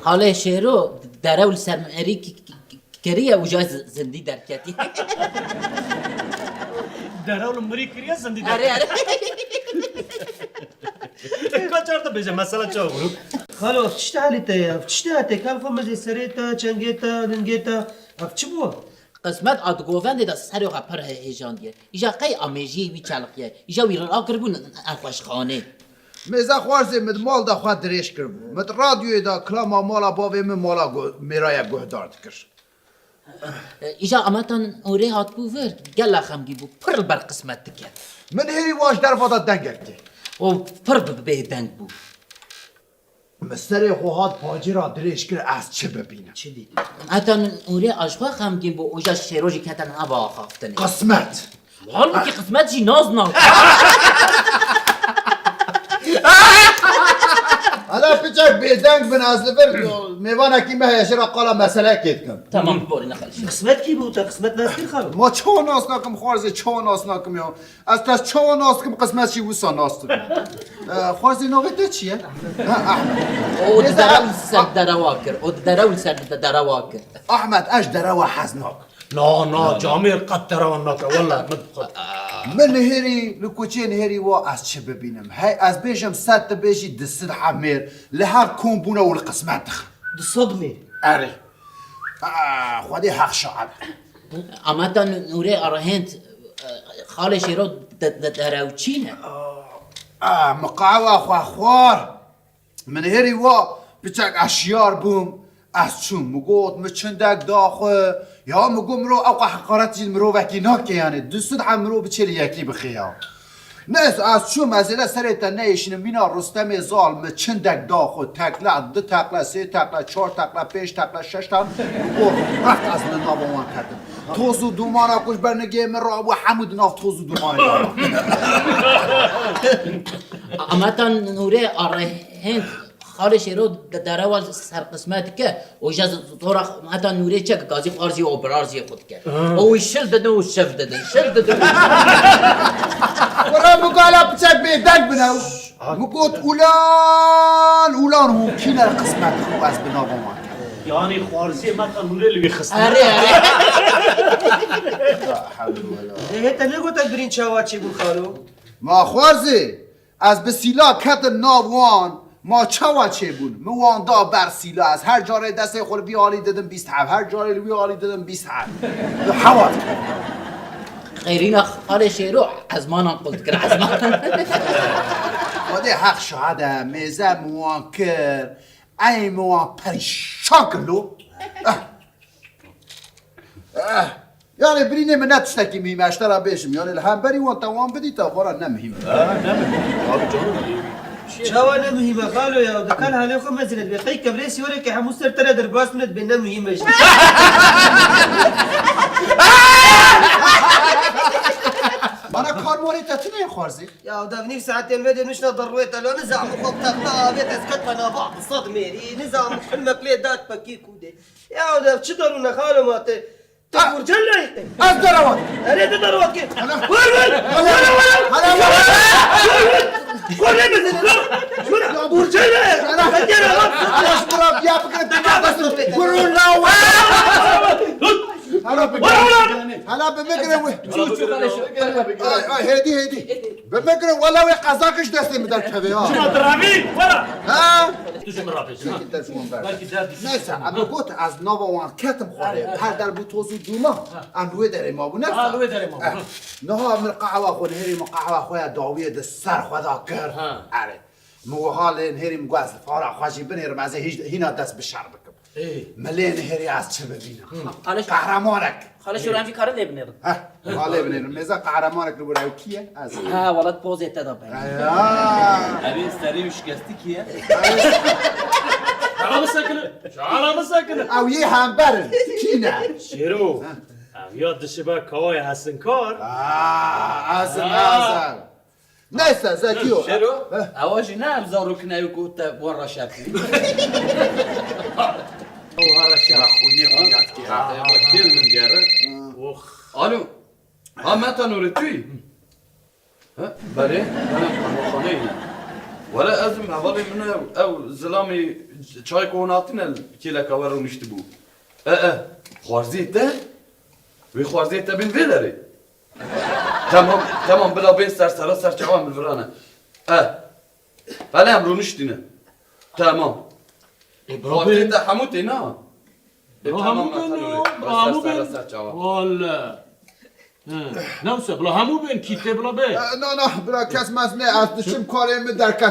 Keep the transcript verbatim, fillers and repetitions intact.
Xalê Şêro, derew li ser min erî k-, k-, k-, kiriye û ca z-, zindî derketî. Derew li mirî kiriye, zindî derketî. Erê, erê. Ka car dibêje, mesela çawa bû? Xalo, ev tiştê halî te ye, ev tiştê hate, kal xwe mezê serê te, çengê te, lingê te, ev çi bû? Qismet a di govendê de serê xwe pir he-, hêjandiye. Îja qey amêjiyê wî çeliqiye. Îja wî rakiribûn nexweşxanê. Mêze xwarzê min di mal de xwe dirêj kiribû. Min di radyoyê de kilama mala bavê min mala gu-, mêraya guhdar dikir. E, îja Ametan Nûrê hatibû vir, gelek xemgîn bû, pir li ber Qismet dike. Min hêrî wa ji derva de dengek tê. Û pir bi-, bêdeng bû. Min serê xwe hat pacîra dirêj kir, ez çi bibînim? Çi dîtî? Heta Nûrê a ji xwe xemgîn bû û îja Şêro jî kete nava axaftinê. Qismet! Halbûkî Qismet jî nas nake. Hele piçek bêdeng bin, ez li vir mêvanekî me heye, ji re qala meseleyekê dikim. Tamam, biborîne xalê Şêro. Qismet kî bû? Te Qismet nas kir xalo? Ma çawa nas nakim xwarzê, çawa nas nakim ya? Ez te çawa nas dikim, Qismet jî wisa nas dibim. E, xwarzê navê te çi ye? Ha, Ahmet. O di Neyse, derew li ser derewa kir. O di derew li ser de-, derewa kir. Ahmet, ez ji derewa hez nakim. Na, na, camêr qet derewa nake. Wele, min qet. Min nihêrî, li kuçê nihêrî wa ez çi bibînim? Hey, ez bêjim sed, tu bêjî du sed hemêr. Li hev kom bûne û li Qismet dixin. Du sed mêr? Erê. Aa, Xwedê heq şahid. Ameta Nûrê Arhênd, e, xalê Şêro de-, de-, derewçî ne. Aa, min qehwa xwe xwar. Min hêrî wa piçek ez şiyar bûm. Ez çûm, min got, min çindek da xwe. Ya min got, mirov ew qe heqaret jî mirovekî nake, yanî du sed heb mirov biçê li yekî bixê ya. Neyse, ez çûm, ez êle serê te neyêşînim, mîna Rustemê Zal, min çindek da xwe, tekle, du tekle, sê tekle, çar tekle, pênc tekle, şeş tekle, min got, rext ez li nava wan ketim. Toz û dumana ku ji ber nigê min rabû, hemû di nav toz û dumanê de. Ameta Nûrê Arhênd, xalê Şêro de-, derewa ser Qismet dike, û îja z-, zora Ameta Nûrê çek gazî xwarzî û birarzî xwe dike. Û wî şil didin û şiv didin, şil didin. Were min got, "Ala piçek bêdeng bine." Min got, "Ulan, ulan hûn kî ne Qismet xwe ez bi nava wan." Yanî xwarziyê Ameta Nûrê li wî xistine. Erê, erê. La hewle wela. Ê, hê te negote birîn çawa çêbûn xalo? Ma xwarzê, ez bi sîla ketim nav wan, ma çawa çêbûn? Min wan da ber sîla, ez her carê destê xwe li vî alî didim bîst heb, her carê li wî alî didim bîst heb. Li hewa dikim. Qêrîna xalê Şêro ezmanan qul dikir, ezman. Xwedê heq şahid e, mêze min wan kir, ey min wan perîşan kir lo. Eh. Eh. Yanî birînê min ne tiştekî muhîm e, ez te re bêjim. Yanî li hemberî wan te wan bidî te xwe re ne muhîm e. Ha, ne muhîm. Abi canım. Çawa ne muhîm e xalo ya? Di kal halê xwe mezin dibê. Qey kevrê sîyoreke hemû ser te re derbas min dibê ne muhîm e jî. Bana karmarê te tune ye xwarzê? Ya, da nîv saetên vê de nişna derwê te lo, nizam xwe bi texta avê te ez ketme nava bi sed mêrî, nizam xilmek lê dat pekî kûdê. Ya, da çi derûne xalo ma te? Tu burcel ne? Ez derewan. Erê, tu derewan ke. Ana. Vur, vur. Ana. Vur, vur. Ana, vur. Vur, vur. Vur, ne bezin, vur. Vur, burcel ne? Ana. Ana, şuna bir yapık et. Vur, la, vur. Ana, bir Hala bi min gire wê. Çû, çû, xalê Şêro. Ay, ay, hêdî, hêdî. Bi min gire, wela wê qezak ji destê min derkeve ya. Çima tu rabî? Wela. Ha? Tu ji min rabêjin, ha? Çekil te ji wan ber. Belkî derdî. Neyse, em got ez nava wan ketim xwarê. Her der bû toz û dûma. Em li wê derê mabû, ne? Ha, li wê derê mabû, ha. Niha min qehwa xwe, nihêrî min qehwa xwe ya dawiyê di ser xwe da kir. Ha. Erê. Min wiha lê nihêrî min got ez li fara xwe jî binêrim, ez ê hîj-, hîna dest bi şer bikim. Ê. Min lê nihêrî ez çi bibînim? Xalê Şêro. Qehremanek. Xalê Şêro, em jî karin lê binêrin. Heh, ha lê binêrin. Mêze qehremanek li wir ew kî ye? Ez. Ha, welat pozê te da ben. Eya. Evê serê û şikestî kî ye? Çala bisekine. Çala bisekine. Ew yê hember in. Kî ne? Şêro. Ha. Ev ya dişibe kawayê hesinkar. Aa, ez im, ez im. Neyse, Zekî o. Şêro, ewa jî ne ev zarokine ew ku te wan re şer kir. Ew ha re şer. Xwînê xwe yad kir. Kêl min digere. Ox. Alo. Ha, Meta Nûrê tu yî? Ha, belê, belê, qehwexaneyê ne. Wele ez im hevalê min ew, ew zilamê Çay ku hûn hatine kêleka we rûniştibû. E, e, xwarziyê te? Wê xwarziyê te bên vê derê. Temam, temam, bila bên ser sera ser çawa min virane. E, belê em rûniştîne. Temam. E, bira xwarziyê te hemû tê na. E, bira hemû bên, bira hemû bên. Wala. He. Ne wisa, bila hemû bên, kî tê bila bê. E, na, na, bira kes mes ne, ez diçim karê min derket.